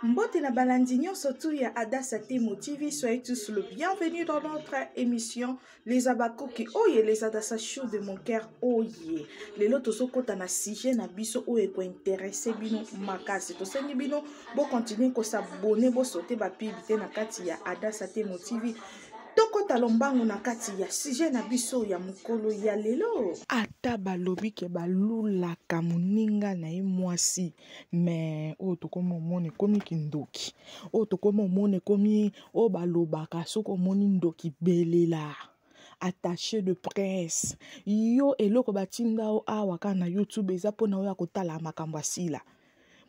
Mbote na balandi nyonso tout ya Adassa Temo TV, soyez tous le bienvenu dans notre émission Les Abakoki oye les Adassa Chou de mon cœur oye. Lelo tozokota na sujet na biso oyo eko intéresser bino makasi. Tosengi bino bo continuer ko s'abonner, bo sauter ba pub te na kati ya Adassa Temo TV. Tokota lombangu na kati ya sujet na biso ya mokolo ya lelo. Ata balobi ke balulaka moninga na ye mwasi mais oyo tokomi omona ekomi kindoki oyo tokomi omona ekomi oyo balobaka soki omoni ndoki belela attaché de presse yo eloko batinda yo awa kaka na youtube eza mpona oyo akotala makambo ya sila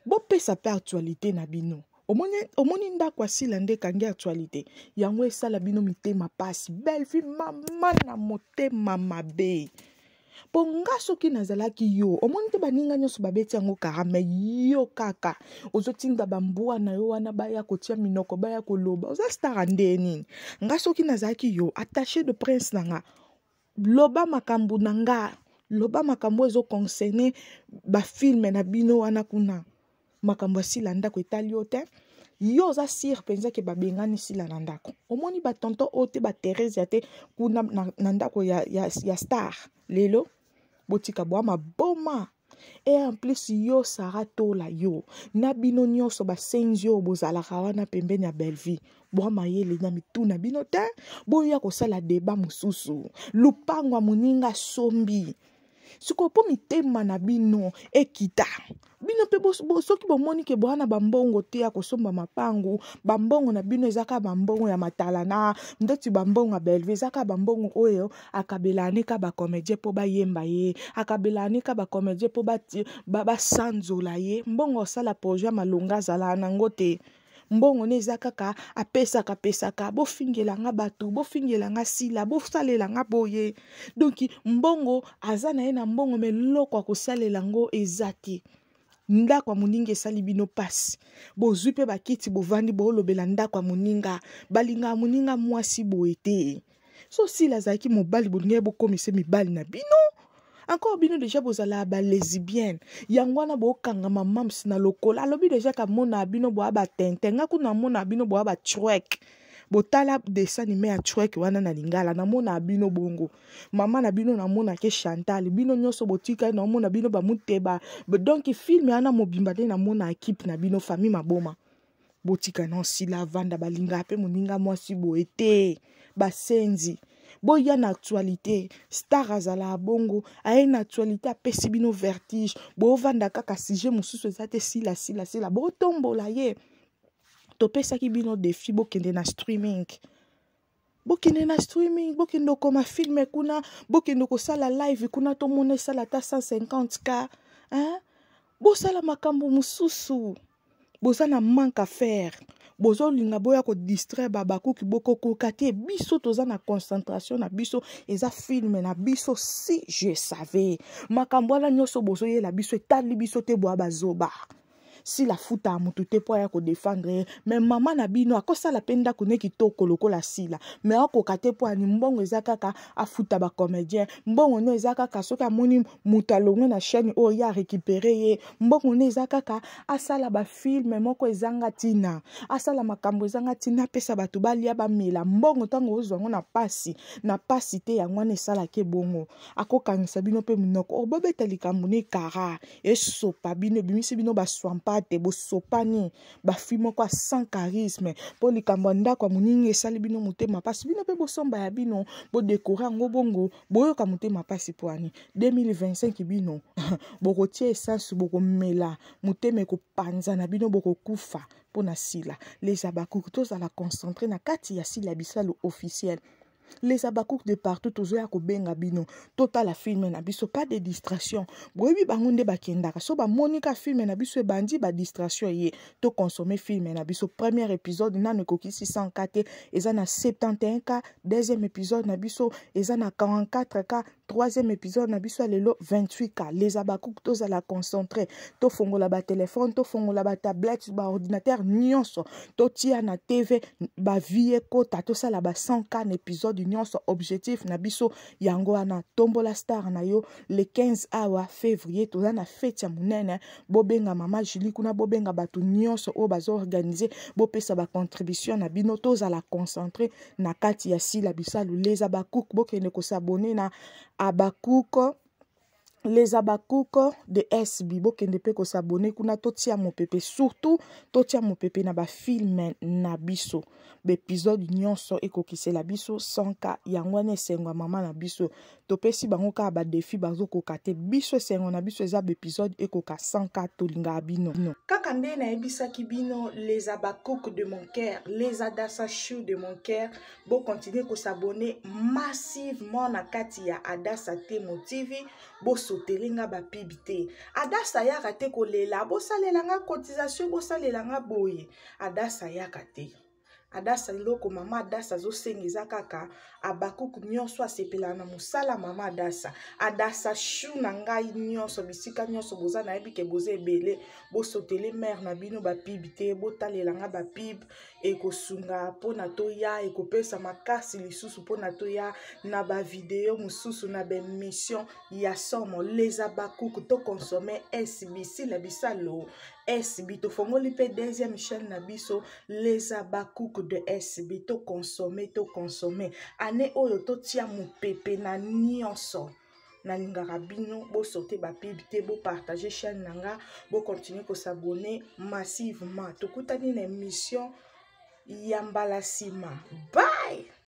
bopesa mpe actualité na bino omoni, omoni ndako ya sila nde ekangi actualité yango esala bino mitema mpasi bellevue mama na motema mabe mpo nga soki nazalaki yo omoni te baninga nyonso babeti yango kara me yo kaka ozotinda bambwa na yo wana baya kotia minoko baya koloba oza stara nde nini nga soki nazalaki yo attaché de prince na nga loba makambo na nga loba makambo ezoconcerne bafilme na bino wana kuna makambo ya sila ndako etali yo te yo oza sire mpenza ke babengani sila na ndako omoni batonton oyo te batheresia te kuna na, na ndako ya, ya, ya star lelo botika bwa maboma e en plus yo sara tola yo na bino nyonso basenzi oyo bozalaka wana pembeni ya bellevue bwa mayele na mitu na bino te boya kosala deba mosusu lupango ya moninga asombi sikoyo mpo mitema na bino ekita bino mpe soki bomoni ke boa na bambongo te ya kosomba mapangu bambongo na bino eza kaka bambongo ya matalana ndeti bambongo ya bellevue eza kaka bambongo oyo akabelaka ne kaka bacomédien mpo bayemba ye akabelaka ne kaka bacomédien mpo basanzola ba ye mbongo osala projet ya malonga azalaka nango te mbongo ne eza kaka apesaka pesaka bofingela nga bato bofingela nga sila bosalela nga boye donk mbongo aza na ye na mbongo me eloko ya kosalela yango eza te ndako ya moninga esali bino mpasi bozwi mpe bakiti bovandi boolobela ndako ya moninga balingaka moninga mwasi boye te so sila azalaki mobali bolingaki bokomisa mibali na bino encore bino deja bozalaka balesibienne yango wana bokangama mams na lokola alobi deja kamona bino boya batente nga kuna amona bino boya batruek botala dessin anime ya truek wana na lingala namona bino bongo mama na bino namonake chantal bino nyonso botikali naomona bino bamuteba donc filme wana mobimba nde namona ekipe na bino famille maboma botika na sila avanda balingaka mpe moninga mwasi boye te basenzi boya na actualité star azalaka bongo aye na actualité apesi bino vertige bovanda kaka sujet mosusu eza te sila sila sila botombola ye topesaki bino defi bokende na streaming bokende na streaming bokende okoma filme kuna bokende kosala live kuna tomona esala ata 150 k hein? bosala makambo mosusu boza na manque à faire bozolinga boya kodistraire babakuki bokokoka te biso toza na concentration na biso eza filme na biso si je savais makambo wana nyonso bozoyela biso etali biso te bwa bazoba sila afuta motu te mpo aya kodefendre ye me mama na bino akosala mpe ndako ne kitoko lokola sila me akoka te mpo ani mbongo eza kaka afuta bacomédien mbongo no eza kaka soki amoni moto alongwe na chaîne oyo ye arécupere ye mbongo no eza kaka asala bafilme moko ezanga ntina asala makambo ezanga ntina apesa bato balia bamela mbongo ntango ozwa yango na pasi na pasi te yango wana esalaka ebongo akokangisa bino mpe monoko obobeta likambo ne kara esopa bino ebimisi bino baswampate bosopani bafi moko ya sans charisme mpo likambo ya ndako ya moninga esali bino motema mpasi bino mpe bosomba ya bino bodekore yango bongo boyoka motema mpasi mpo ani 2025 bino bokotia esansi bokomela motema ekopanzana bino bokokufa mpo na sila les abakuku tozala concentre na kati ya sila bisalu officiel les abakouk de partout tozoya kobenga bino totala filme na biso pas de distraction boyebi bango nde bakendaka so bamoni ka filme na biso ebandi badistraction ye tokonsome filme na biso premier épisode nano ekokisi 100 k te eza na 71 k deuxième épisode na biso eza na 44 k. Troisième épisode na biso ya lelo, 28K. Les Abakouk, tozala concentré, tofongola batelefone, tofongola batablette, baordinateur nyonso, totia na TV, bavie ekota, tosala ba 100K na épisode nyonso. Objectif na biso yango wana. Tombola star na yo. Le 15 awa février, toza na fête ya monene. Bobenga mama Julie kuna, bobenga bato nyonso oyo bazoorganiser, bopesa bacontribution na bino. Tozala concentré na kati ya Sila Bisalu. Les Abakouk, bokende kos'abonner na Abakouk, les Abakouk de SB. Bokende mpe kos'abonner kuna. Totia mopepe, surtout totia mopepe na bafilm na biso. Baépisode nyonso ekokisela biso 100K. Yango wana esengo ya mama na biso. Topesi bango kaka badéfis, bazokoka te. Biso, esengo na biso eza baépisode ekoka 100K. Tolingaka bino kaka nde nayebisaki bino. Les Abakouk de mon cœur, les Adasa Chou de mon cœur, bocontinuer kos'abonner massivement na kati ya Adasa Temo TV. Bosotele nga bapub te. Adasa ayaka te kolela bosalela nga cotisation, bosalela nga boye. Adasa ayaka te. Adasa, eloko mama Adasa azosenga eza kaka Abakuku nyonso asepelaka na mosala mama Adasa. Adasa Chou na ngai nyonso, bisika nyonso boza, nayebi ke boza ebele. Bosotele mare na bino bapub te, botalela nga bapub. Ekosunga mpona toya, ekopesa makasi lisusu mpona toya na bavideo mosusu, na baémission ya somo. Les Abakuku, toconsommer SB, Sila Bisalo SB. Tofongoli mpe deuxième chaîne na biso, les Abakuku de SB. Toconsommer, toconsommer. Année oyo, totia mopepe na nyonso. Nalingaka bino. Bosote bapub te, bopartager chaîne na nga, bocontinuer kos'abonner massivement. Tokutani na émission ya mbala nsima. Bye.